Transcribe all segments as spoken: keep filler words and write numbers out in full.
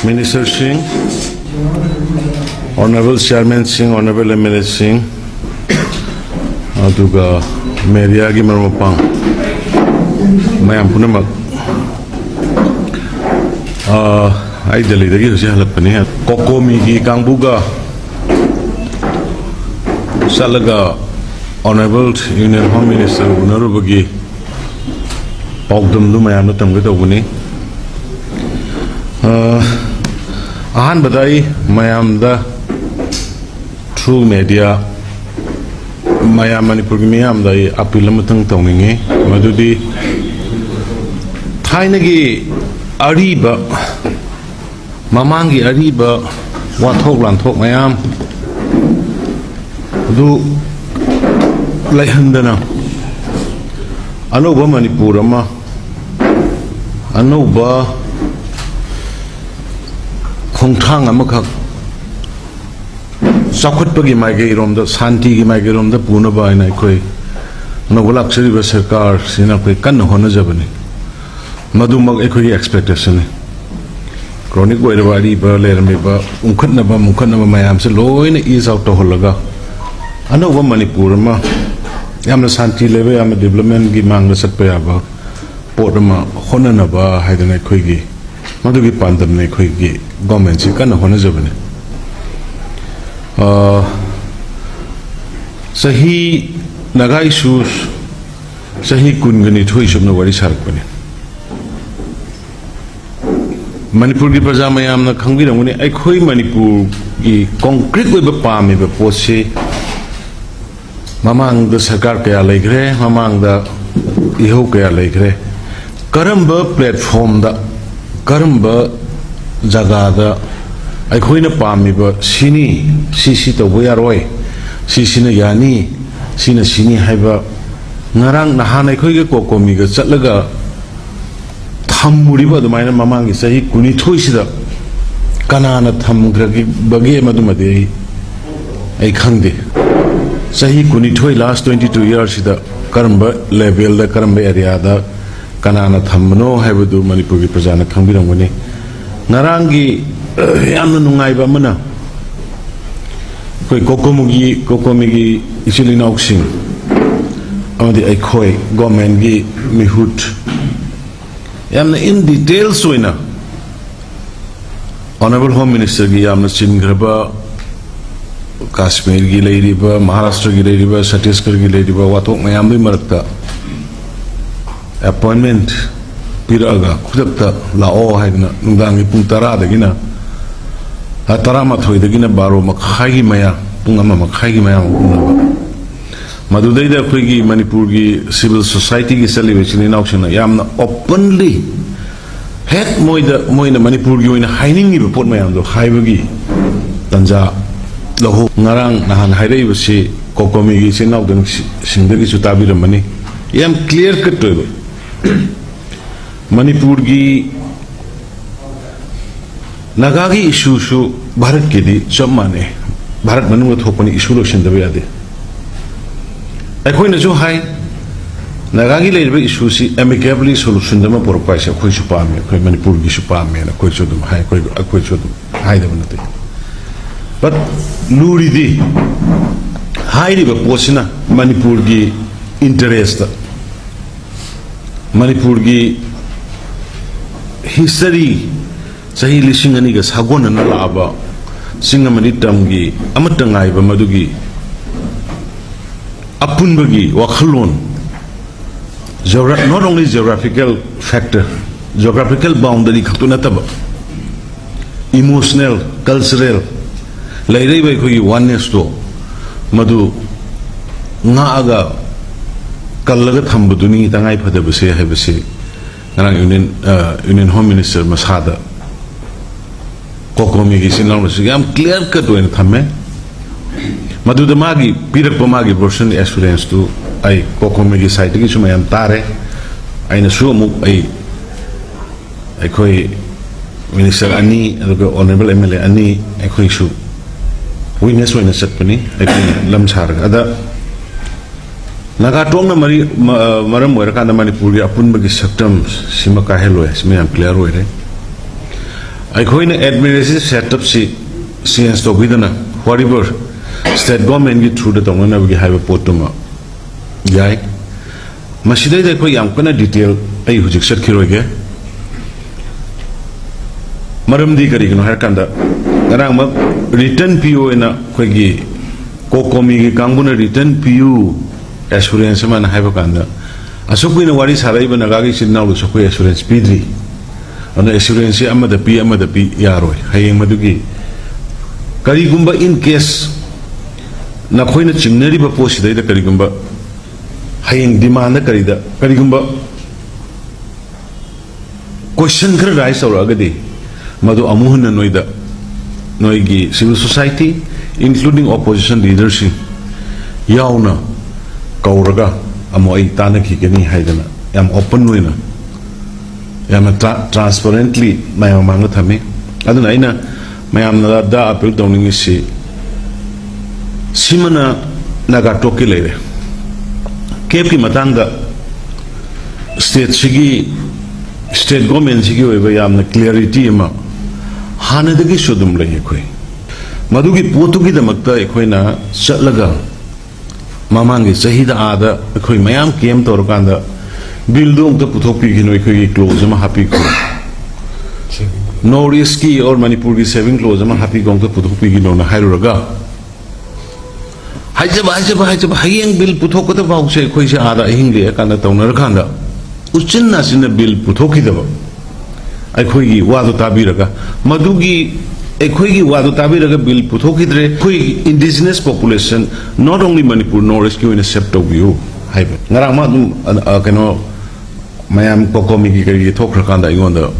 Minister ꯁꯤꯡ, Honorable Chairman ꯁꯤꯡ, Honorable M L A ꯁꯤꯡ, ꯑꯗꯨꯒ media ꯒꯤ ꯃꯔꯨꯞ ꯃꯄꯥꯡ ꯃꯌꯥꯝ ꯄꯨꯝꯅꯃꯛ, ꯑ, ꯑꯩ ꯗꯦꯜꯂꯤꯗꯒꯤ ꯍꯧꯖꯤꯛ ꯍꯜꯂꯛꯄꯅꯤ꯫ COCOMI ꯒꯤ ꯀꯥꯡꯕꯨꯒ ꯆꯠꯂꯒ Honorable Union Home Minister ꯎꯅꯔꯨꯕꯒꯤ ꯄꯥꯎꯗꯝꯗꯨ ꯃꯌꯥꯝꯗ ꯇꯝꯒꯦ ꯇꯧꯕꯅꯤ꯫ ꯑ, ꯑꯍꯥꯟꯕꯗ ꯑꯩ ꯃꯌꯥꯝꯗ through media ꯃꯌꯥꯝ ꯃꯅꯤꯄꯨꯔꯒꯤ ꯃꯤꯌꯥꯝꯗ ꯑꯩ appeal ꯑꯃꯇꯪ ꯇꯧꯅꯤꯡꯉꯤ, ꯃꯗꯨꯗꯤ ꯊꯥꯏꯅꯒꯤ ꯑꯔꯤꯕ, ꯃꯃꯥꯡꯒꯤ ꯑꯔꯤꯕ ꯋꯥꯊꯣꯛ ꯂꯥꯟꯊꯣꯛ ꯃꯌꯥꯝ ꯑꯗꯨ ꯂꯩꯍꯟꯗꯅ ꯑꯅꯧꯕ ꯃꯅꯤꯄꯨꯔ ꯑꯃ, ꯑꯅꯧꯕ ꯈꯣꯡꯊꯥꯡ ꯑꯃꯈꯛ ꯆꯥꯎꯈꯠꯄꯒꯤ ꯃꯥꯏꯀꯩꯔꯣꯝꯗ, ꯁꯥꯟꯇꯤꯒꯤ ꯃꯥꯏꯀꯩꯔꯣꯝꯗ ꯄꯨꯅꯕ ꯍꯥꯏꯅ ꯑꯩꯈꯣꯏ ꯑꯅꯧꯕ ꯂꯥꯛꯆꯔꯤꯕ ꯁꯔꯀꯥꯔꯁꯤꯅ ꯑꯩꯈꯣꯏ ꯀꯟꯅ ꯍꯣꯠꯅꯖꯕꯅꯤ꯫ ꯃꯗꯨꯃꯛ ꯑꯩꯈꯣꯏꯒꯤ expectation ꯅꯤ꯫ Chronic ꯑꯣꯏꯔꯕ ꯑꯔꯤꯕ ꯂꯩꯔꯝꯃꯤꯕ ꯎꯪꯈꯠꯅꯕ ꯃꯨꯡꯈꯠꯅꯕ ꯃꯌꯥꯝꯁꯦ ꯂꯣꯏꯅ ease out ꯇꯧꯍꯜꯂꯒ ꯑꯅꯧꯕ ꯃꯅꯤꯄꯨꯔ ꯑꯃ, ꯌꯥꯝꯅ ꯁꯥꯟꯇꯤ ꯂꯩꯕ, ꯌꯥꯝꯅ development ꯀꯤ ꯃꯥꯡꯗ ꯆꯠꯄ ꯌꯥꯕ ꯄꯣꯠ ꯑꯃ ꯍꯣꯠꯅꯅꯕ ꯍꯥꯏꯗꯅ ꯑꯩꯈꯣꯏꯒꯤ ꯃꯗꯨꯒꯤ ꯄꯥꯟꯗꯝꯅ ꯑꯩꯈꯣꯏꯒꯤ government ꯁꯤ ꯀꯟꯅ ꯍꯣꯠꯅꯖꯕꯅꯤ꯫ ꯑ, ꯆꯍꯤ, ꯅꯥꯒꯥ issue ꯆꯍꯤ ꯀꯨꯟꯒ ꯅꯤꯊꯣꯏ ꯁꯨꯞꯅ ꯋꯥꯔꯤ ꯁꯥꯔꯛꯄꯅꯤ꯫ ꯃꯅꯤꯄꯨꯔꯒꯤ ꯄ꯭ꯔꯖꯥ ꯃꯌꯥꯝꯅ ꯈꯪꯕꯤꯔꯝꯒꯅꯤ, ꯑꯩꯈꯣꯏ ꯃꯅꯤꯄꯨꯔꯒꯤ concrete ꯑꯣꯏꯕ ꯄꯥꯝꯃꯤꯕ ꯄꯣꯠꯁꯤ ꯃꯃꯥꯡꯗ ꯁꯔꯀꯥꯔ ꯀꯌꯥ ꯂꯩꯈ꯭ꯔꯦ, ꯃꯃꯥꯡꯗ ꯏꯍꯧ ꯀꯌꯥ ꯂꯩꯈ꯭ꯔꯦ꯫ ꯀꯔꯝꯕ platform ꯗ, ꯀꯔꯝꯕ ꯖꯒꯥꯗ ꯑꯩꯈꯣꯏꯅ ꯄꯥꯝꯃꯤꯕ ꯁꯤꯅꯤ, ꯁꯤ ꯁꯤ ꯇꯧꯕ ꯌꯥꯔꯣꯏ, ꯁꯤ ꯁꯤꯅ ꯌꯥꯅꯤ, ꯁꯤꯅ ꯁꯤꯅꯤ ꯍꯥꯏꯕ, ꯉꯔꯥꯡ ꯅꯍꯥꯟ ꯑꯩꯈꯣꯏꯒ COCOMI ꯒ ꯆꯠꯂꯒ ꯊꯝꯃꯨꯔꯤꯕ ꯑꯗꯨꯃꯥꯏꯅ ꯃꯃꯥꯡꯒꯤ ꯆꯍꯤ ꯀꯨꯟꯅꯤꯊꯣꯏꯁꯤꯗ ꯀꯅꯥꯅ ꯊꯝꯈ꯭ꯔꯕꯒꯦ, ꯃꯗꯨꯃꯗꯤ ꯑꯩ, ꯑꯩ ꯈꯪꯗꯦ꯫ ꯆꯍꯤ ꯀꯨꯟꯅꯤꯊꯣꯏ, last twenty two years ꯁꯤꯗ ꯀꯔꯝꯕ level ꯗ, ꯀꯔꯝꯕ area ꯗ ꯀꯅꯥꯅ ꯊꯝꯕꯅꯣ ꯍꯥꯏꯕꯗꯨ ꯃꯅꯤꯄꯨꯔꯒꯤ ꯄ꯭ꯔꯖꯥꯅ ꯈꯪꯕꯤꯔꯝꯒꯅꯤ꯫ ꯉꯔꯥꯡꯒꯤ ꯌꯥꯝꯅ ꯅꯨꯡꯉꯥꯏꯕ ꯑꯃꯅ, ꯑꯩꯈꯣꯏ ꯀꯣꯀꯣꯃꯤꯒꯤ, ꯀꯣꯀꯣꯃꯤꯒꯤ ꯏꯆꯤꯜ ꯏꯅꯥꯎꯁꯤꯡ ꯑꯃꯗꯤ ꯑꯩꯈꯣꯏ ꯒꯣꯔꯃꯦꯟꯒꯤ ꯃꯤꯍꯨꯠ ꯌꯥꯝꯅ in details ꯑꯣꯏꯅ Honourable Home Minister ꯒꯤ ꯌꯥꯝꯅ ꯆꯤꯟꯈ꯭ꯔꯕ ꯀꯥꯁꯃꯤꯔꯒꯤ ꯂꯩꯔꯤꯕ, ꯃꯍꯥꯔꯥꯁꯇ꯭ꯔꯒꯤ ꯂꯩꯔꯤꯕ, ꯁꯠꯇꯤꯁꯒꯔꯒꯤ ꯂꯩꯔꯤꯕ ꯋꯥꯊꯣꯛ ꯃꯌꯥꯝꯗꯨꯒꯤ ꯃꯔꯛꯇ appointment ꯄꯤꯔꯛꯑꯒ ꯈꯨꯗꯛꯇ ꯂꯥꯛꯑꯣ ꯍꯥꯏꯗꯅ ꯅꯨꯡꯗꯥꯡꯒꯤ ꯄꯨꯡ ꯇꯔꯥꯗꯒꯤꯅ, ꯑ, ꯇꯔꯥꯃꯥꯊꯣꯏꯗꯒꯤꯅ ꯕꯥꯔꯣ ꯃꯈꯥꯏꯒꯤ ꯃꯌꯥ, ꯄꯨꯡ ꯑꯃ ꯃꯈꯥꯏꯒꯤ ꯃꯌꯥ ꯑꯃ ꯎꯅꯕ꯫ ꯃꯗꯨꯗꯩꯗ ꯑꯩꯈꯣꯏꯒꯤ ꯃꯅꯤꯄꯨꯔꯒꯤ civil society ꯒꯤ ꯆꯠꯂꯤꯕ ꯏꯆꯤꯜ ꯏꯅꯥꯎꯁꯤꯡꯅ ꯌꯥꯝꯅ openly ꯍꯦꯛ ꯃꯣꯏꯗ, ꯃꯣꯏꯅ ꯃꯅꯤꯄꯨꯔꯒꯤ ꯑꯣꯏꯅ ꯍꯥꯏꯅꯤꯡꯉꯤꯕ ꯄꯣꯠ ꯃꯌꯥꯝꯗꯣ ꯍꯥꯏꯕꯒꯤ ꯇꯥꯟꯖꯥ ꯂꯧꯍꯧ꯫ ꯉꯔꯥꯡ ꯅꯍꯥꯟ ꯍꯥꯏꯔꯛꯏꯕꯁꯤ ꯀꯣꯀꯣꯃꯤꯒꯤ ꯏꯆꯤꯜ ꯏꯅꯥꯎꯁꯤꯡꯗꯒꯤꯁꯨ ꯇꯥꯕꯤꯔꯝꯃꯅꯤ꯫ ꯌꯥꯝ clear cut ꯑꯣꯏꯕ꯫ ꯃꯅꯤꯄꯨꯔꯒꯤ, ꯅꯥꯒꯥꯒꯤ issue ꯁꯨ ꯚꯥꯔꯠꯀꯤꯗꯤ ꯆꯞ ꯃꯥꯟꯅꯩ꯫ ꯚꯥꯔꯠ ꯃꯅꯨꯡꯗ ꯊꯣꯛꯄꯅꯤ, issue ꯂꯣꯏꯁꯤꯟꯗꯕ ꯌꯥꯗꯦ꯫ ꯑꯩꯈꯣꯏꯅꯁꯨ ꯍꯥꯏ, ꯅꯥꯒꯥꯒꯤ ꯂꯩꯔꯤꯕ issue ꯁꯤ amicably solution ꯑꯃ ꯄꯨꯔꯛꯄ ꯍꯥꯏꯁꯦ ꯑꯩꯈꯣꯏꯁꯨ ꯄꯥꯝꯃꯤ, ꯑꯩꯈꯣꯏ ꯃꯅꯤꯄꯨꯔꯒꯤꯁꯨ ꯄꯥꯝꯃꯦꯅ ꯑꯩꯈꯣꯏꯁꯨ ꯑꯗꯨꯝ ꯍꯥꯏ, ꯑꯩꯈꯣꯏ, ꯑꯩꯈꯣꯏꯁꯨ ꯑꯗꯨꯝ ꯍꯥꯏꯗꯕ ꯅꯠꯇꯦ꯫ But ꯂꯨꯔꯤꯗꯤ ꯍꯥꯏꯔꯤꯕ ꯄꯣꯠꯁꯤꯅ ꯃꯅꯤꯄꯨꯔꯒꯤ interest, ꯃꯅꯤꯄꯨꯔꯒꯤ history, ꯆꯍꯤ ꯂꯤꯁꯤꯡ ꯑꯅꯤꯒ ꯁꯥꯒꯣꯟꯅꯅ ꯂꯥꯛꯑꯕ ꯆꯤꯡ ꯑꯃꯗꯤ ꯇꯝꯒꯤ ꯑꯃꯠꯇ ꯉꯥꯏꯕ ꯃꯗꯨꯒꯤ ꯑꯄꯨꯟꯕꯒꯤ ꯋꯥꯈꯜꯂꯣꯟ, geogra-, not only geographical factor, geographical boundary ꯈꯛꯇ ꯅꯠꯇꯕ, emotional, cultural, ꯂꯩꯔꯛꯏꯕ ꯑꯩꯈꯣꯏꯒꯤ oneness ꯇꯣ, ꯃꯗꯨ ꯉꯥꯛꯑꯒ ꯀꯜꯂꯒ ꯊꯝꯕꯗꯨꯅꯤ ꯇꯉꯥꯏ ꯐꯗꯕꯁꯦ ꯍꯥꯏꯕꯁꯤ ꯉꯔꯥꯡ Union, ꯑ, Union Home Minister ꯃꯁꯥꯗ ꯀꯣꯀꯣꯃꯤꯒꯤ ꯏꯆꯤꯜ ꯏꯅꯥꯎꯅꯁꯨ ꯌꯥꯝ clear cut ꯑꯣꯏꯅ ꯊꯝꯃꯦ꯫ ꯃꯗꯨꯗ ꯃꯥꯒꯤ ꯄꯤꯔꯛꯄ ꯃꯥꯒꯤ version assurance ꯇꯨ ꯑꯩ ꯀꯣꯀꯣꯃꯤꯒꯤ side ꯇꯒꯤꯁꯨ ꯃꯌꯥꯝ ꯇꯥꯔꯦ꯫ ꯑꯩꯅꯁꯨ ꯑꯃꯨꯛ ꯑꯩ, ꯑꯩꯈꯣꯏ minister ꯑꯅꯤ, ꯑꯗꯨꯒ honourable MLA ꯑꯅꯤ, ꯑꯩꯈꯣꯏꯁꯨ witness ꯑꯣꯏꯅ ꯆꯠꯄꯅꯤ, ꯑꯩꯈꯣꯏꯅ ꯂꯝ ꯁꯥꯔꯒ꯫ ꯑꯗ ꯅꯥꯒꯥ ꯇꯣꯛꯅ ꯃꯔꯤ-, ꯃ-, ꯃꯔꯝ ꯑꯣꯏꯔꯀꯥꯟꯗ ꯃꯅꯤꯄꯨꯔꯒꯤ ꯑꯄꯨꯟꯕꯒꯤ ꯁꯛꯇꯝ ꯁꯤꯃ ꯀꯥꯏꯍꯜꯂꯣꯏ ꯍꯥꯏꯁꯤꯃ ꯌꯥꯝ clear ꯑꯣꯏꯔꯦ꯫ ꯑꯩꯈꯣꯏꯅ ꯑꯦꯗꯃꯤꯅꯤꯁꯇ꯭ꯔꯦꯇꯤꯚ ꯁꯦꯠꯑꯞꯁꯤ ꯆꯦꯟꯖ ꯇꯧꯕꯤꯗꯅ, whatever, ꯁ꯭ꯇꯦꯠ ꯒꯣꯔꯃꯦꯟꯒꯤ ꯊ꯭ꯔꯨꯗ ꯇꯧꯅꯅꯕꯒꯤ ꯍꯥꯏꯕ ꯄꯣꯠꯇꯨꯃ ꯌꯥꯏ꯫ ꯃꯁꯤꯗꯩꯗ ꯑꯩꯈꯣꯏ ꯌꯥꯝ ꯀꯟꯅ ꯗꯤꯇꯦꯜ ꯑꯩ ꯍꯧꯖꯤꯛ ꯆꯠꯈꯤꯔꯣꯏꯒꯦ꯫ ꯃꯔꯝꯗꯤ ꯀꯔꯤꯒꯤꯅꯣ ꯍꯥꯏꯔꯀꯥꯟꯗ, ꯉꯔꯥꯡꯃꯛ ꯔꯤꯇꯟ ꯄꯤꯌꯨ ꯍꯥꯏꯅ ꯑꯩꯈꯣꯏꯒꯤ ꯀꯣꯀꯣꯃꯤꯒꯤ ꯀꯥꯡꯕꯨꯅ ꯔꯤꯇꯟ ꯄꯤꯌꯨ, ꯑꯦꯁꯨꯔꯦꯟꯁ ꯑꯃꯅ ꯍꯥꯏꯕ ꯀꯥꯟꯗ, ꯑꯁꯨꯛ ꯀꯨꯏꯅ ꯋꯥꯔꯤ ꯁꯥꯔꯛꯏꯕ ꯅꯥꯒꯥꯒꯤ ꯏꯆꯤꯟ ꯏꯅꯥꯎꯗꯨꯁꯨ ꯑꯩꯈꯣꯏ ꯑꯦꯁꯨꯔꯦꯟꯁ ꯄꯤꯗ꯭ꯔꯤ꯫ ꯑꯗꯨꯅ ꯑꯦꯁꯨꯔꯦꯟꯁꯁꯤ ꯑꯃꯗ ꯄꯤ, ꯑꯃꯗ ꯄꯤ ꯌꯥꯔꯣꯏ꯫ ꯍꯌꯦꯡ ꯃꯗꯨꯒꯤ ꯀꯔꯤꯒꯨꯝꯕ, in case, ꯅꯈꯣꯏꯅ ꯆꯤꯡꯅꯔꯤꯕ ꯄꯣꯠꯁꯤꯗꯩꯗ ꯀꯔꯤꯒꯨꯝꯕ ꯍꯌꯦꯡ ꯗꯤꯃꯥꯟꯗ ꯀꯔꯤꯗ ꯀꯔꯤꯒꯨꯝꯕ ꯀꯣꯏꯁꯟ ꯈꯔ ꯔꯥꯏꯁ ꯇꯧꯔꯛꯑꯒꯗꯤ, ꯃꯗꯨ ꯑꯃꯨꯛ ꯍꯟꯅ ꯅꯣꯏꯗ, ꯅꯣꯏꯒꯤ civil society, including opposition leaderꯁꯤꯡ ꯌꯥꯎꯅ ꯀꯧꯔꯒ ꯑꯃꯨꯛ ꯑꯩ ꯇꯥꯟꯅꯈꯤꯒꯅꯤ ꯍꯥꯏꯗꯅ ꯌꯥꯝ ꯑꯣꯄꯟ ꯑꯣꯏꯅ, ꯌꯥꯝꯅ ꯇ꯭ꯔꯥ-, ꯇ꯭ꯔꯥꯟꯁꯄꯔꯦꯟꯠꯂꯤ ꯃꯌꯥꯝ ꯃꯃꯥꯡꯗ ꯊꯝꯃꯤ꯫ ꯑꯗꯨꯅ ꯑꯩꯅ ꯃꯌꯥꯝꯗ ꯑꯄꯤꯜ ꯇꯧꯅꯤꯡꯉꯤꯁꯤ, ꯁꯤꯃꯅ ꯅꯥꯒꯥꯇꯣꯛꯀꯤ ꯂꯩꯔꯦ꯫ ꯀꯦꯞꯀꯤ ꯃꯇꯥꯡꯗ ꯁ꯭ꯇꯦꯠꯁꯤꯒꯤ, ꯁ꯭ꯇꯦꯠ ꯒꯣꯔꯃꯦꯟꯁꯤꯒꯤ ꯑꯣꯏꯕ ꯌꯥꯝꯅ ꯀ꯭ꯂꯤꯌꯥꯔꯤꯇꯤ ꯑꯃ ꯍꯥꯟꯅꯗꯒꯤꯁꯨ ꯑꯗꯨꯝ ꯂꯩ꯫ ꯑꯩꯈꯣꯏ ꯃꯗꯨꯒꯤ ꯄꯣꯠꯇꯨꯒꯤꯗꯃꯛꯇ ꯑꯩꯈꯣꯏꯅ ꯆꯠꯂꯒ, ꯃꯃꯥꯡꯒꯤ ꯆꯍꯤꯗ ꯑꯥꯗ ꯑꯩꯈꯣꯏ ꯃꯌꯥꯝ ꯀꯦꯝ ꯇꯧꯔꯀꯥꯟꯗ, ꯕꯤꯜꯗꯨ ꯑꯃꯨꯛꯇ ꯄꯨꯊꯣꯛꯄꯤꯈꯤꯅꯣ, ꯑꯩꯈꯣꯏꯒꯤ ꯀ꯭ꯂꯣꯖ ꯑꯃ ꯍꯥꯞꯄꯤꯈꯣ, ꯅꯣꯔꯠ ꯏꯁꯀꯤ ꯑꯣꯔ ꯃꯅꯤꯄꯨꯔꯒꯤ ꯁꯦꯚꯤꯡ ꯀ꯭ꯂꯣꯖ ꯑꯃ ꯍꯥꯞꯄꯤꯈꯣ, ꯑꯃꯨꯛꯇ ꯄꯨꯊꯣꯛꯄꯤꯈꯤꯅꯣꯅ ꯍꯥꯏꯔꯨꯔꯒ, ꯍꯥꯏꯖꯕ, ꯍꯥꯏꯖꯕ, ꯍꯥꯏꯖꯕ, ꯍꯌꯦꯡ ꯕꯤꯜ ꯄꯨꯊꯣꯛꯀꯗꯕ ꯐꯥꯎꯁꯦ ꯑꯩꯈꯣꯏꯁꯦ ꯑꯥꯗ ꯑꯍꯤꯡ ꯂꯦꯛꯑꯀꯥꯟꯗ ꯇꯧꯅꯔꯀꯥꯟꯗ, ꯎꯆꯤꯟ ꯅꯥꯆꯤꯟꯅ ꯕꯤꯜ ꯄꯨꯊꯣꯛꯈꯤꯗꯕ, ꯑꯩꯈꯣꯏꯒꯤ ꯋꯥꯗꯨ ꯇꯥꯕꯤꯔꯒ, ꯃꯗꯨꯒꯤ ꯑꯩꯈꯣꯏꯒꯤ ꯋꯥꯗꯨ ꯇꯥꯕꯤꯔꯒ ꯕꯤꯜ ꯄꯨꯊꯣꯛꯈꯤꯗ꯭ꯔꯦ꯫ ꯑꯩꯈꯣꯏ indigenous population, not only Manipur, North East ꯀꯤ ꯑꯣꯏꯅ ꯁꯦꯞ ꯇꯧꯕꯤꯌꯨ ꯍꯥꯏꯕ꯫ ꯉꯔꯥꯡ ꯃꯥ ꯑꯗꯨꯝ, ꯑ, ꯑ, ꯀꯩꯅꯣ, ꯃꯌꯥꯝ ꯀꯣꯀꯣꯃꯤꯒꯤ ꯀꯔꯤꯒꯤ ꯊꯣꯛꯈ꯭ꯔꯀꯥꯟꯗ ꯑꯩꯉꯣꯟꯗ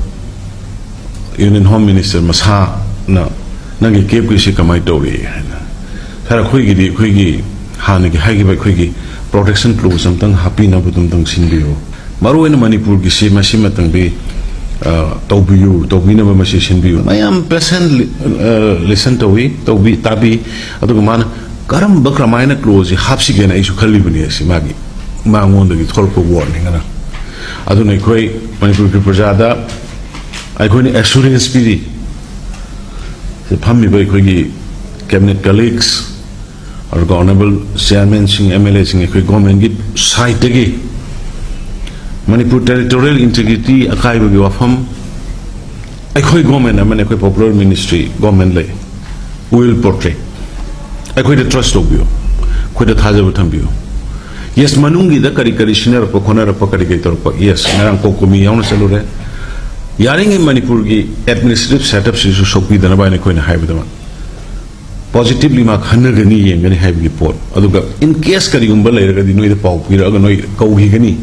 Union Home Minister ꯃꯁꯥꯅ, "ꯅꯪꯒꯤ ꯀꯦꯞꯀꯤꯁꯤ ꯀꯃꯥꯏꯅ ꯇꯧꯔꯤ?" ꯍꯥꯏꯅ꯫ "ꯁꯥꯔ, ꯑꯩꯈꯣꯏꯒꯤꯗꯤ ꯑꯩꯈꯣꯏꯒꯤ ꯍꯥꯟꯅꯒꯤ ꯍꯥꯏꯈꯤꯕ ꯑꯩꯈꯣꯏꯒꯤ protection clause ꯑꯝꯇꯪ ꯍꯥꯞꯄꯤꯅꯕꯗꯨ ꯑꯝꯇꯪ ꯁꯤꯟꯕꯤꯌꯨ꯫ ꯃꯔꯨꯑꯣꯏꯅ ꯃꯅꯤꯄꯨꯔꯒꯤꯁꯤ ꯃꯁꯤꯃꯇꯪꯗꯤ, ꯑ, ꯇꯧꯕꯤꯌꯨ, ꯇꯧꯕꯤꯅꯕ ꯃꯁꯤ ꯁꯤꯟꯕꯤꯌꯨ꯫" ꯃꯌꯥꯝ patient li-, ꯑ, listen ꯇꯧꯏ, ꯇꯧꯕꯤ, ꯇꯥꯕꯤ꯫ ꯑꯗꯨꯒ ꯃꯥꯅ ꯀꯔꯝꯕ ꯀꯔꯝꯍꯥꯏꯅ ꯀ꯭ꯂꯣꯖꯁꯤ ꯍꯥꯞꯁꯤꯒꯦꯅ ꯑꯩꯁꯨ ꯈꯜꯂꯤꯕꯅꯤ꯫ ꯑꯁꯤ ꯃꯥꯒꯤ, ꯃꯉꯣꯟꯗꯒꯤ ꯊꯣꯛꯂꯛꯄ ꯋꯥꯔꯅꯤꯡ ꯑꯅ꯫ ꯑꯗꯨꯅ ꯑꯩꯈꯣꯏ ꯃꯅꯤꯄꯨꯔꯒꯤ ꯄ꯭ꯔꯖꯥꯗ ꯑꯩꯈꯣꯏꯅ ꯑꯦꯁꯨꯔꯦꯟꯁ ꯄꯤꯔꯤ, ꯁꯤ ꯐꯝꯃꯤꯕ ꯑꯩꯈꯣꯏꯒꯤ ꯀꯦꯕꯤꯅꯦꯠ ꯀꯂꯤꯛꯁ, ꯑꯗꯨꯒ ꯑꯣꯅꯔꯦꯕꯜ ꯆꯤꯌꯥꯔꯃꯦꯟꯁꯤꯡ, ꯑꯦꯝ ꯑꯦꯜ ꯑꯦꯁꯤꯡ, ꯑꯩꯈꯣꯏ ꯒꯣꯔꯃꯦꯟꯒꯤ ꯁꯥꯏꯠꯇꯒꯤ ꯃꯅꯤꯄꯨꯔ ꯇꯦꯔꯤꯇꯣꯔꯤꯌꯦꯜ ꯏꯟꯇꯤꯒ꯭ꯔꯤꯇꯤ ꯑꯀꯥꯏꯕꯒꯤ ꯋꯥꯐꯝ, ꯑꯩꯈꯣꯏ ꯒꯣꯔꯃꯦꯟ ꯑꯃꯅꯤ, ꯑꯩꯈꯣꯏ ꯄꯣꯄꯨꯂꯔ ꯃꯤꯅꯤꯁꯇ꯭ꯔꯤ ꯒꯣꯔꯃꯦꯟ ꯂꯩ, ꯋꯤꯜ ꯄꯣꯔꯇ꯭ꯔꯦ, ꯑꯩꯈꯣꯏꯗ ꯇ꯭ꯔꯁ ꯇꯧꯕꯤꯌꯨ, ꯑꯩꯈꯣꯏꯗ ꯊꯥꯖꯕ ꯊꯝꯕꯤꯌꯨ꯫ ꯌꯦꯁ, ꯃꯅꯨꯡꯒꯤꯗ ꯀꯔꯤ ꯀꯔꯤ ꯁꯤꯟꯅꯔꯛꯄ ꯈꯣꯠꯅꯔꯛꯄ, ꯀꯔꯤ ꯀꯔꯤ ꯇꯧꯔꯛꯄ, ꯌꯦꯁ, ꯉꯔꯥꯡ ꯀꯣ ꯀꯣꯃꯤ ꯌꯥꯎꯅ ꯆꯠꯂꯨꯔꯦ꯫ ꯌꯥꯔꯤꯉꯩ ꯃꯅꯤꯄꯨꯔꯒꯤ ꯑꯦꯗꯃꯤꯅꯤꯁꯇ꯭ꯔꯦꯇꯤꯚ ꯁꯦꯠꯑꯞꯁꯤꯁꯨ ꯁꯣꯛꯄꯤꯗꯅꯕ ꯍꯥꯏꯅ ꯑꯩꯈꯣꯏꯅ ꯍꯥꯏꯕꯗꯃꯛ ꯄꯣꯖꯤꯇꯤꯚꯂꯤ ꯃꯥ ꯈꯟꯅꯒꯅꯤ, ꯌꯦꯡꯒꯅꯤ ꯍꯥꯏꯕꯒꯤ ꯄꯣꯠ꯫ ꯑꯗꯨꯒ ꯏꯟ ꯀꯦꯁ ꯀꯔꯤꯒꯨꯝꯕ ꯂꯩꯔꯒꯗꯤ ꯅꯣꯏꯗ ꯄꯥꯎ ꯄꯤꯔꯛꯑꯒ ꯅꯣꯏ ꯀꯧꯈꯤꯒꯅꯤ,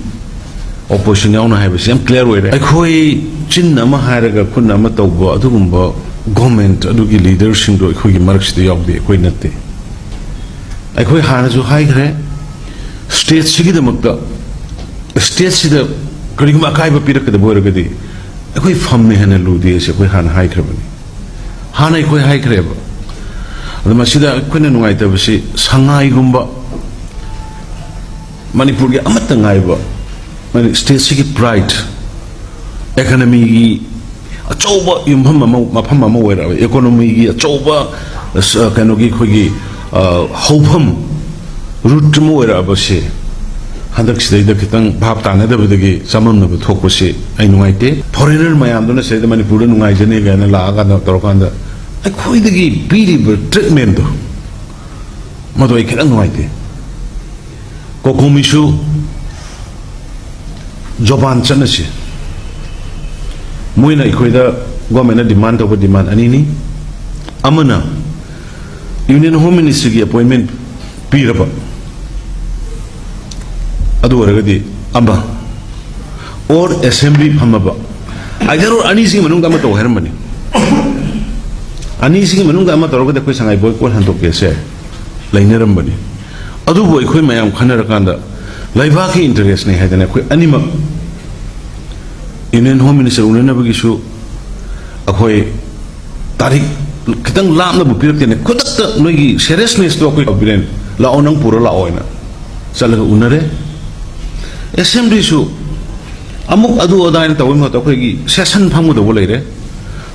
ꯑꯣꯄꯣꯖꯤꯁꯟ ꯌꯥꯎꯅ ꯍꯥꯏꯕꯁꯤ ꯌꯥꯝ ꯀ꯭ꯂꯤꯌꯥꯔ ꯑꯣꯏꯔꯦ꯫ ꯑꯩꯈꯣꯏ ꯆꯤꯟꯅ ꯑꯃ ꯍꯥꯏꯔꯒ ꯈꯨꯠꯅ ꯑꯃ ꯇꯧꯕ ꯑꯗꯨꯒꯨꯝꯕ ꯒꯣꯔꯃꯦꯟ ꯑꯗꯨꯒꯤ ꯂꯤꯗꯔꯁꯤꯡꯗꯣ ꯑꯩꯈꯣꯏꯒꯤ ꯃꯔꯛꯁꯤꯗ ꯌꯥꯎꯗꯦ, ꯑꯩꯈꯣꯏ ꯅꯠꯇꯦ꯫ ꯑꯩꯈꯣꯏ ꯍꯥꯟꯅꯁꯨ ꯍꯥꯏꯈ꯭ꯔꯦ, ꯁ꯭ꯇꯦꯠꯁꯤꯒꯤꯗꯃꯛꯇ, ꯁ꯭ꯇꯦꯠꯁꯤꯗ ꯀꯔꯤꯒꯨꯝꯕ ꯑꯀꯥꯏꯕ ꯄꯤꯔꯛꯀꯗꯕ ꯑꯣꯏꯔꯒꯗꯤ ꯑꯩꯈꯣꯏ ꯐꯝꯅ ꯍꯦꯟꯅ ꯂꯨꯗꯦ ꯍꯥꯏꯁꯦ ꯑꯩꯈꯣꯏ ꯍꯥꯟꯅ ꯍꯥꯏꯈ꯭ꯔꯕꯅꯤ꯫ ꯍꯥꯟꯅ ꯑꯩꯈꯣꯏ ꯍꯥꯏꯈ꯭ꯔꯦꯕ꯫ ꯑꯗꯣ ꯃꯁꯤꯗ ꯑꯩꯈꯣꯏꯅ ꯅꯨꯡꯉꯥꯏꯇꯕꯁꯤ, ꯁꯉꯥꯏꯒꯨꯝꯕ ꯃꯅꯤꯄꯨꯔꯒꯤ ꯑꯃꯠꯇ ꯉꯥꯏꯕ, ꯃꯅꯤ-, ꯁ꯭ꯇꯦꯠꯁꯤꯒꯤ ꯄ꯭ꯔꯥꯏꯗ, ꯏꯀꯣꯅꯣꯃꯤꯒꯤ ꯑꯆꯧꯕ ꯌꯨꯝꯐꯝ ꯑꯃ, ꯃꯐꯝ ꯑꯃ ꯑꯣꯏꯔꯛꯑꯕ, ꯏꯀꯣꯅꯣꯃꯤꯒꯤ ꯑꯆꯧꯕ, ꯑꯁ, ꯀꯩꯅꯣꯒꯤ ꯑꯩꯈꯣꯏꯒꯤ, ꯑ, ꯍꯧꯐꯝ, ꯔꯨꯠ ꯑꯃ ꯑꯣꯏꯔꯛꯑꯕꯁꯦ, ꯍꯟꯗꯛꯁꯤꯗꯩꯗ ꯈꯤꯇꯪ ꯚꯥꯞ ꯇꯥꯅꯗꯕꯗꯒꯤ ꯆꯃꯝꯅꯕ ꯊꯣꯛꯄꯁꯤ ꯑꯩ ꯅꯨꯡꯉꯥꯏꯇꯦ꯫ ꯐꯣꯔꯦꯅꯔ ꯃꯌꯥꯝꯗꯨꯅ ꯁꯤꯗꯩꯗ ꯃꯅꯤꯄꯨꯔꯗ ꯅꯨꯡꯉꯥꯏꯖꯅꯤ ꯀꯥꯏꯅ ꯂꯥꯛꯑꯀꯥꯟꯗ ꯇꯧꯔꯀꯥꯟꯗ ꯑꯩꯈꯣꯏꯗꯒꯤ ꯄꯤꯔꯤꯕ ꯇ꯭ꯔꯤꯠꯃꯦꯟꯗꯣ, ꯃꯗꯨ ꯑꯩ ꯈꯤꯇꯪ ꯅꯨꯡꯉꯥꯏꯇꯦ꯫ ꯀꯣꯀꯣꯃꯤꯁꯨ ꯖꯣꯕꯥꯟ ꯆꯠꯅꯁꯤ꯫ ꯃꯣꯏꯅ ꯑꯩꯈꯣꯏꯗ, ꯒꯣꯔꯃꯦꯟꯅ ꯗꯤꯃꯥꯟ ꯇꯧꯕ ꯗꯤꯃꯥꯟ ꯑꯅꯤꯅꯤ꯫ ꯑꯃꯅ ꯌꯨꯅꯤꯌꯟ ꯍꯣꯝ ꯃꯤꯅꯤꯁꯇ꯭ꯔꯤꯒꯤ ꯑꯦꯄꯣꯏꯟꯃꯦꯟ ꯄꯤꯔꯕ, ꯑꯗꯨ ꯑꯣꯏꯔꯒꯗꯤ ꯑꯃ, ꯑꯣꯔ ꯑꯦꯁꯦꯝꯕ꯭ꯂꯤ ꯐꯝꯃꯕ, ꯑꯥꯏꯗꯔ ꯑꯣꯔ ꯑꯅꯤꯁꯤꯒꯤ ꯃꯅꯨꯡꯗ ꯑꯃ ꯇꯧ ꯍꯥꯏꯔꯝꯕꯅꯤ꯫ ꯑꯅꯤꯁꯤꯒꯤ ꯃꯅꯨꯡꯗ ꯑꯃ ꯇꯧꯔꯒꯗꯤ ꯑꯩꯈꯣꯏ ꯁꯉꯥꯏ ꯕꯣꯏꯀꯣꯠ ꯍꯟꯗꯣꯛꯀꯦꯁꯦ ꯂꯩꯅꯔꯝꯕꯅꯤ꯫ ꯑꯗꯨꯕꯨ ꯑꯩꯈꯣꯏ ꯃꯌꯥꯝ ꯈꯟꯅꯔꯀꯥꯟꯗ ꯂꯩꯕꯥꯛꯀꯤ ꯏꯟꯇꯔꯦꯁꯅꯤ ꯍꯥꯏꯗꯅ ꯑꯩꯈꯣꯏ ꯑꯅꯤꯃꯛ ꯌꯨꯅꯤꯌꯟ ꯍꯣꯝ ꯃꯤꯅꯤꯁꯇꯔ ꯎꯅꯅꯕꯒꯤꯁꯨ ꯑꯩꯈꯣꯏ ꯇꯥꯔꯤꯛ ꯈꯤꯇꯪ ꯂꯥꯞꯅꯕꯨ ꯄꯤꯔꯛꯇꯦꯅꯦ, ꯈꯨꯗꯛꯇ ꯅꯣꯏꯒꯤ ꯁꯦꯔꯤꯌꯁꯅꯦꯁꯇꯣ ꯑꯩꯈꯣꯏ, "ꯕꯤꯔꯦꯟ, ꯂꯥꯛꯑꯣ, ꯅꯪ ꯄꯨꯔ ꯂꯥꯛꯑꯣ" ꯍꯥꯏꯅ ꯆꯠꯂꯒ ꯎꯅꯔꯦ꯫ ꯑꯦꯁꯦꯝꯕ꯭ꯂꯤꯁꯨ ꯑꯃꯨꯛ ꯑꯗꯨ ꯑꯗꯥ ꯍꯥꯏꯅ ꯇꯧꯕꯒꯤ ꯃꯍꯨꯠꯇ ꯑꯩꯈꯣꯏꯒꯤ ꯁꯦꯁꯟ ꯐꯝꯒꯗꯧꯕ ꯂꯩꯔꯦ꯫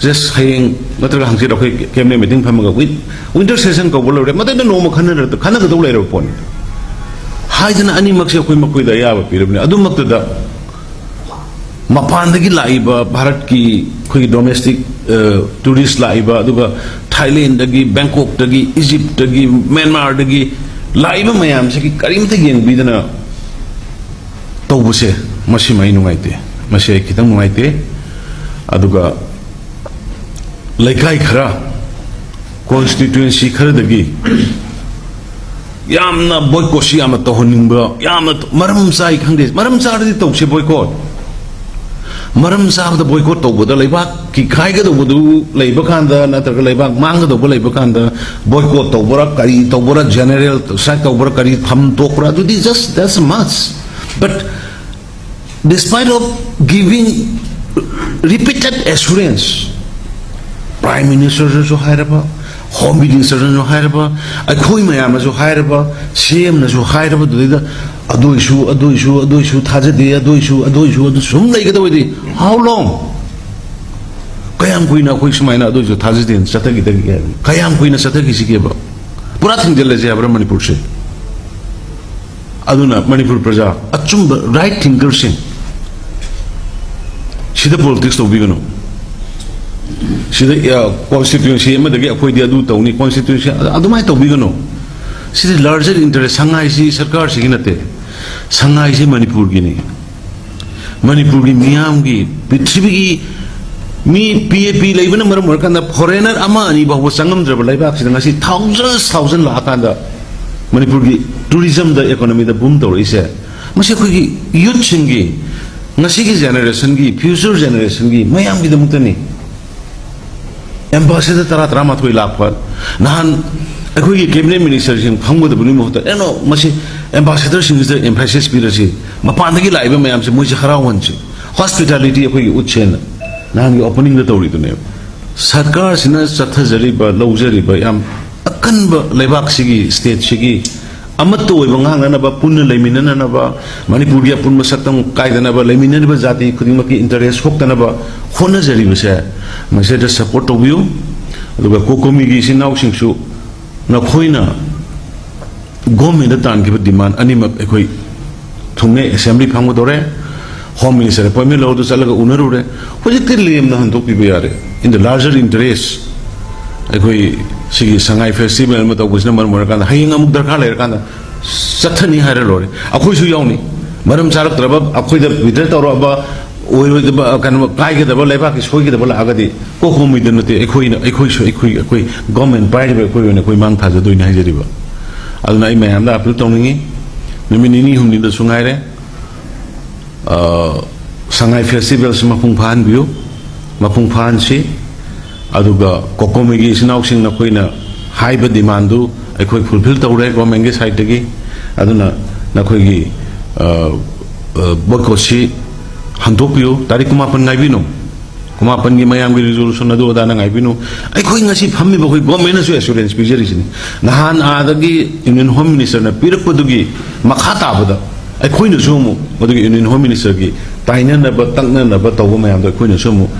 ꯖꯁ ꯍꯌꯦꯡ ꯅꯠꯇ꯭ꯔꯒ ꯍꯪꯆꯤꯠ ꯑꯩꯈꯣꯏ ꯀꯦꯕꯤꯅꯦꯠ ꯃꯤꯇꯤꯡ ꯐꯝꯃꯒ ꯋꯤꯟ-, ꯋꯤꯟꯇꯔ ꯁꯦꯁꯟ ꯀꯧꯕ ꯂꯣꯏꯔꯦ, ꯃꯇꯝꯗ ꯅꯣꯡꯃ ꯈꯟꯅꯔ-, ꯈꯟꯅꯒꯗꯧ ꯂꯩꯔꯕ ꯄꯣꯠꯅꯤ ꯍꯥꯏꯗꯅ ꯑꯅꯤꯃꯛꯁꯦ ꯑꯩꯈꯣꯏ ꯃꯈꯣꯏꯗ ꯑꯌꯥꯕ ꯄꯤꯔꯕꯅꯤ꯫ ꯑꯗꯨꯃꯛꯇꯗ ꯃꯄꯥꯟꯗꯒꯤ ꯂꯥꯛꯏꯕ ꯚꯥꯔꯠꯀꯤ ꯑꯩꯈꯣꯏꯒꯤ ꯗꯣꯃꯦꯁꯇꯤꯛ ꯇꯨꯔꯤꯁ ꯂꯥꯛꯏꯕ, ꯑꯗꯨꯒ ꯊꯥꯏꯂꯦꯟꯗꯒꯤ, ꯕꯦꯡꯀꯣꯛꯇꯒꯤ, ꯏꯖꯤꯞꯇꯒꯤ, ꯃ꯭ꯌꯥꯟꯃꯥꯔꯗꯒꯤ ꯂꯥꯛꯏꯕ ꯃꯌꯥꯝꯁꯤꯒꯤ ꯀꯔꯤꯝꯇ ꯌꯦꯡꯕꯤꯗꯅ ꯇꯧꯕꯁꯦ, ꯃꯁꯤꯃ ꯑꯩ ꯅꯨꯡꯉꯥꯏꯇꯦ꯫ ꯃꯁꯤ ꯑꯩ ꯈꯤꯇꯪ ꯅꯨꯡꯉꯥꯏꯇꯦ꯫ ꯑꯗꯨꯒ ꯂꯩꯀꯥꯏ ꯈꯔ, ꯀꯣꯟꯁꯇꯤꯇ꯭ꯋꯦꯟꯁꯤ ꯈꯔꯗꯒꯤ ꯌꯥꯝꯅ ꯕꯣꯏꯀꯣꯠꯁꯤ ꯌꯥꯝꯅ ꯇꯧꯍꯟꯅꯤꯡꯕ, ꯌꯥꯝꯅ ꯇ-, ꯃꯔꯝ ꯆꯥꯏ ꯈꯪꯗꯦ, ꯃꯔꯝ ꯆꯥꯔꯗꯤ ꯇꯧꯁꯦ ꯕꯣꯏꯀꯣꯠ꯫ ꯃꯔꯝ ꯆꯥꯕꯗ ꯕꯣꯏꯀꯣꯠ ꯇꯧꯕꯗ ꯂꯩꯕꯥꯛꯀꯤ ꯀꯥꯏꯒꯗꯧꯕꯗꯨ ꯂꯩꯕ ꯀꯥꯟꯗ, ꯅꯠꯇ꯭ꯔꯒ ꯂꯩꯕꯥꯛ ꯃꯥꯡꯒꯗꯧꯕ ꯂꯩꯕ ꯀꯥꯟꯗ ꯕꯣꯏꯀꯣꯠ ꯇꯧꯕ꯭ꯔꯥ, ꯀꯔꯤ ꯇꯧꯕ꯭ꯔꯥ, ꯖꯦꯅꯔꯦꯜ ꯁ꯭ꯇ꯭ꯔꯥꯏꯛ ꯇꯧꯕ꯭ꯔꯥ, ꯀꯔꯤ ꯊꯝ ꯇꯣꯛꯄ꯭ꯔꯥ, ꯑꯗꯨꯗꯤ just that's a must. But despite of giving repeated assurance, Prime Ministerꯅꯁꯨ ꯍꯥꯏꯔꯕ, Home Ministerꯅꯁꯨ ꯍꯥꯏꯔꯕ, ꯑꯩꯈꯣꯏ ꯃꯌꯥꯝꯅꯁꯨ ꯍꯥꯏꯔꯕ, ꯁꯤ ꯑꯦꯝꯅꯁꯨ ꯍꯥꯏꯔꯕꯗꯨꯗꯩꯗ ꯑꯗꯨꯏꯁꯨ, ꯑꯗꯨꯏꯁꯨ, ꯑꯗꯨꯏꯁꯨ ꯊꯥꯖꯗꯦ, ꯑꯗꯨꯏꯁꯨ, ꯑꯗꯨꯏꯁꯨ, ꯑꯗꯨ ꯁꯨꯝ ꯂꯩꯒꯗꯕ ꯑꯣꯏꯗꯤ, how long? ꯀꯌꯥꯝ ꯀꯨꯏꯅ ꯑꯩꯈꯣꯏ ꯁꯨꯃꯥꯏꯅ ꯑꯗꯨꯏꯁꯨ ꯊꯥꯖꯗꯦꯅ ꯆꯠꯊꯈꯤꯗꯒꯦ ꯍꯥꯏꯕꯅꯤ? ꯀꯌꯥꯝ ꯀꯨꯏꯅ ꯆꯠꯊꯈꯤꯁꯤꯒꯦꯕ? ꯄꯨꯔꯥ ꯊꯤꯡꯖꯤꯜꯂꯁꯦ ꯍꯥꯏꯕ꯭ꯔꯥ ꯃꯅꯤꯄꯨꯔꯁꯦ? ꯑꯗꯨꯅ ꯃꯅꯤꯄꯨꯔ ꯄ꯭ꯔꯖꯥ, ꯑꯆꯨꯝꯕ right thinkerꯁꯤꯡ, ꯁꯤꯗ politics ꯇꯧꯕꯤꯒꯅꯨ꯫ ꯁꯤꯗ, ꯑ, constituency ꯑꯃꯗꯒꯤ ꯑꯩꯈꯣꯏꯗꯤ ꯑꯗꯨ ꯇꯧꯅꯤ, constituency ꯑ-, ꯑꯗꯨꯃꯥꯏꯅ ꯇꯧꯕꯤꯒꯅꯨ꯫ ꯁꯤꯗꯤ larger interest, ꯁꯉꯥꯏꯁꯤ ꯁꯔꯀꯥꯔꯁꯤꯒꯤ ꯅꯠꯇꯦ, ꯁꯉꯥꯏꯁꯤ ꯃꯅꯤꯄꯨꯔꯒꯤꯅꯤ꯫ ꯃꯅꯤꯄꯨꯔꯒꯤ ꯃꯤꯌꯥꯝꯒꯤ, ꯄ꯭ꯔꯤꯊꯤꯕꯤꯒꯤ ꯃꯤ, ꯄꯤ ꯑꯦ ꯄꯤ ꯂꯩꯕꯅ ꯃꯔꯝ ꯑꯣꯏꯔꯀꯥꯟꯗ foreigner ꯑꯃ ꯑꯅꯤ ꯐꯥꯎꯕ ꯆꯪꯉꯝꯗ꯭ꯔꯕ ꯂꯩꯕꯥꯛꯁꯤꯗ ꯉꯁꯤ thousands thousand ꯂꯥꯛꯑꯀꯥꯟꯗ ꯃꯅꯤꯄꯨꯔꯒꯤ tourismꯗ, economyꯗ boom ꯇꯧꯔꯛꯏꯁꯦ, ꯃꯁꯤ ꯑꯩꯈꯣꯏꯒꯤ youthꯁꯤꯡꯒꯤ, ꯉꯁꯤꯒꯤ generationꯒꯤ, future generationꯒꯤ ꯃꯌꯥꯝꯒꯤꯗꯃꯛꯇꯅꯤ꯫ Ambassador ꯇꯔꯥ, ꯇꯔꯥꯃꯥꯊꯣꯏ ꯂꯥꯛꯄ, ꯅꯍꯥꯟ ꯑꯩꯈꯣꯏꯒꯤ cabinet ministerꯁꯤꯡ ꯐꯝꯒꯗꯕꯒꯤ ꯃꯍꯨꯠꯇ, ꯑꯦ, no, ꯃꯁꯤ ambassadorꯁꯤꯡꯁꯤꯗ emphasis ꯄꯤꯔꯁꯤ, ꯃꯄꯥꯟꯗꯒꯤ ꯂꯥꯛꯏꯕ ꯃꯌꯥꯝꯁꯦ ꯃꯣꯏꯁꯦ ꯍꯔꯥꯎꯍꯟꯁꯤ, hospitality ꯑꯩꯈꯣꯏꯒꯤ ꯎꯠꯁꯦꯅ ꯅꯍꯥꯟꯒꯤ openingꯗ ꯇꯧꯔꯤꯗꯨꯅꯦꯕ꯫ ꯁꯔꯀꯥꯔꯁꯤꯅ ꯆꯠꯊꯖꯔꯤꯕ, ꯂꯧꯖꯔꯤꯕ ꯌꯥꯝ ꯑꯀꯟꯕ ꯂꯩꯕꯥꯛꯁꯤꯒꯤ, stateꯁꯤꯒꯤ ꯑꯃꯠꯇ ꯑꯣꯏꯕ ꯉꯥꯛꯅꯅꯕ, ꯄꯨꯟꯅ ꯂꯩꯃꯤꯟꯅꯅꯅꯕ, ꯃꯅꯤꯄꯨꯔꯒꯤ ꯑꯄꯨꯟꯕ ꯁꯛꯇꯝ ꯀꯥꯏꯗꯅꯕ, ꯂꯩꯃꯤꯟꯅꯔꯤꯕ ꯖꯥꯇꯤ ꯈꯨꯗꯤꯡꯃꯛꯀꯤ interest ꯊꯣꯛꯇꯅꯕ ꯍꯣꯠꯅꯖꯔꯤꯕꯁꯦ, ꯃꯁꯤꯗ support ꯇꯧꯕꯤꯌꯨ꯫ ꯑꯗꯨꯒ COCOMI-ꯒꯤ ꯏꯆꯤꯟ ꯏꯅꯥꯎꯁꯤꯡꯁꯨ ꯅꯈꯣꯏꯅ government-ꯇ ꯇꯥꯟꯈꯤꯕ demand ꯑꯅꯤꯃꯛ ꯑꯩꯈꯣꯏ ꯊꯨꯡꯅ assembly ꯐꯝꯒꯗꯧꯔꯦ꯫ Home Minister appointment ꯂꯧꯔꯗꯨ ꯆꯠꯂꯒ ꯎꯅꯔꯨꯔꯦ꯫ ꯍꯧꯖꯤꯛꯇꯤ ꯂꯦꯝꯅ ꯍꯟꯗꯣꯛꯄꯤꯕ ꯌꯥꯔꯦ꯫ In the larger interest, ꯑꯩꯈꯣꯏ ꯁꯤꯒꯤ ꯁꯉꯥꯏ festival ꯑꯃ ꯇꯧꯕꯁꯤꯅ ꯃꯔꯝ ꯑꯣꯏꯔꯀꯥꯟꯗ ꯍꯌꯦꯡ ꯑꯃꯨꯛ ꯗꯔꯀꯥꯔ ꯂꯩꯔꯀꯥꯟꯗ ꯆꯠꯊꯅꯤ ꯍꯥꯏꯔ ꯂꯣꯏꯔꯦ꯫ ꯑꯩꯈꯣꯏꯁꯨ ꯌꯥꯎꯅꯤ꯫ ꯃꯔꯝ ꯆꯥꯔꯛꯇ꯭ꯔꯕ, ꯑꯩꯈꯣꯏꯗ withdraw ꯇꯧꯔꯛꯑꯕ, ꯑꯣꯏꯔꯣꯏꯗꯕ, ꯀꯩꯅꯣ, ꯀꯥꯏꯒꯗꯕ, ꯂꯩꯕꯥꯛꯀꯤ ꯁꯣꯏꯒꯗꯕ ꯂꯥꯛꯑꯒꯗꯤ COCOMI-ꯗ ꯅꯠꯇꯦ, ꯑꯩꯈꯣꯏꯅ, ꯑꯩꯈꯣꯏꯁꯨ, ꯑꯩꯈꯣꯏ, ꯑꯩꯈꯣꯏ government ꯄꯥꯏꯔꯤꯕ ꯑꯩꯈꯣꯏ ꯑꯣꯏꯅ ꯑꯩꯈꯣꯏ ꯃꯥꯡ ꯊꯥꯖꯗꯣꯏꯅꯤ ꯍꯥꯏꯖꯔꯤꯕ꯫ ꯑꯗꯨꯅ ꯑꯩ ꯃꯌꯥꯝꯗ appeal ꯇꯧꯅꯤꯡꯉꯤ, ꯅꯨꯃꯤꯠ ꯅꯤꯅꯤ ꯍꯨꯝꯅꯤꯗꯁꯨ ꯉꯥꯏꯔꯦ, ꯑ, ꯁꯉꯥꯏ festival-ꯁꯤ ꯃꯄꯨꯡ ꯐꯥꯍꯟꯕꯤꯌꯨ, ꯃꯄꯨꯡ ꯐꯥꯍꯟꯁꯤ꯫ ꯑꯗꯨꯒ COCOMI-ꯒꯤ ꯏꯆꯤꯟ ꯏꯅꯥꯎꯁꯤꯡ, ꯅꯈꯣꯏꯅ ꯍꯥꯏꯕ demand-ꯗꯨ ꯑꯩꯈꯣꯏ fulfill ꯇꯧꯔꯦ government-ꯀꯤ side-ꯇꯒꯤ꯫ ꯑꯗꯨꯅ ꯅꯈꯣꯏꯒꯤ, ꯑ, ꯑ, boycott-ꯁꯤ ꯍꯟꯗꯣꯛꯄꯤꯌꯨ꯫ ꯇꯥꯔꯤꯛ ꯀꯨꯟꯃꯥꯄꯟ ꯉꯥꯏꯕꯤꯅꯨ꯫ ꯀꯨꯟꯃꯥꯄꯟꯒꯤ ꯃꯌꯥꯝꯒꯤ resolution ꯑꯗꯨ ꯑꯗꯥꯅ ꯉꯥꯏꯕꯤꯅꯨ꯫ ꯑꯩꯈꯣꯏ ꯉꯁꯤ ꯐꯝꯃꯤꯕ ꯑꯩꯈꯣꯏ government-ꯅꯁꯨ assurance ꯄꯤꯖꯔꯤꯁꯤꯅꯤ꯫ ꯅꯍꯥꯟ ꯑꯥꯗꯒꯤ Union Home Minister-ꯅ ꯄꯤꯔꯛꯄꯗꯨꯒꯤ ꯃꯈꯥ ꯇꯥꯕꯗ ꯑꯩꯈꯣꯏꯅꯁꯨ ꯑꯃꯨꯛ ꯃꯗꯨꯒꯤ Union Home Minister-ꯒꯤ ꯇꯥꯏꯅꯅꯕ, ꯇꯛꯅꯅꯕ ꯇꯧꯕ ꯃꯌꯥꯝꯗꯣ ꯑꯩꯈꯣꯏꯅꯁꯨ ꯑꯃꯨꯛ,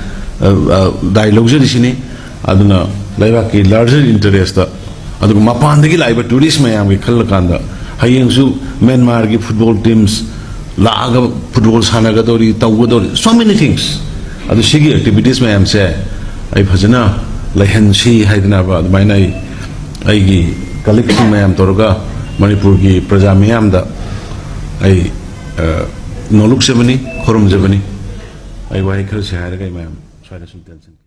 ꯑ, ꯑ, ꯗꯥꯏ ꯂꯧꯖꯔꯤꯁꯤꯅꯤ꯫ ꯑꯗꯨꯅ ꯂꯩꯕꯥꯛꯀꯤ larger interest-ꯇ, ꯑꯗꯨꯒ ꯃꯄꯥꯟꯗꯒꯤ ꯂꯥꯛꯏꯕ tourist ꯃꯌꯥꯝꯒꯤ ꯈꯜꯂꯀꯥꯟꯗ, ꯍꯌꯦꯡꯁꯨ ꯃ꯭ꯌꯥꯟꯃꯥꯔꯒꯤ football teams ꯂꯥꯛꯑꯒ football ꯁꯥꯟꯅꯒꯗꯧꯔꯤ, ꯇꯧꯒꯗꯧꯔꯤ, so many things꯫ ꯑꯗꯨ ꯁꯤꯒꯤ activities ꯃꯌꯥꯝꯁꯦ ꯑꯩ ꯐꯖꯅ ꯂꯩꯍꯟꯁꯤ ꯍꯥꯏꯗꯅꯕ ꯑꯗꯨꯃꯥꯏꯅ ꯑꯩ, ꯑꯩꯒꯤ colleague-ꯁꯤꯡ ꯃꯌꯥꯝ ꯇꯧꯔꯒ ꯃꯅꯤꯄꯨꯔꯒꯤ ꯄ꯭ꯔꯖꯥ ꯃꯤꯌꯥꯝꯗ ꯑꯩ, ꯑ, ꯅꯣꯂꯨꯛꯆꯕꯅꯤ, ꯈꯨꯔꯨꯝꯖꯕꯅꯤ꯫ ꯑꯩ ꯋꯥꯍꯩ ꯈꯔꯁꯤ ꯍꯥꯏꯔꯒ ꯑꯩ ꯃꯌꯥꯝ ꯁ꯭ꯋꯥꯏꯗ ꯁꯨꯝ ꯇꯦꯟꯁꯤꯟꯒꯦ꯫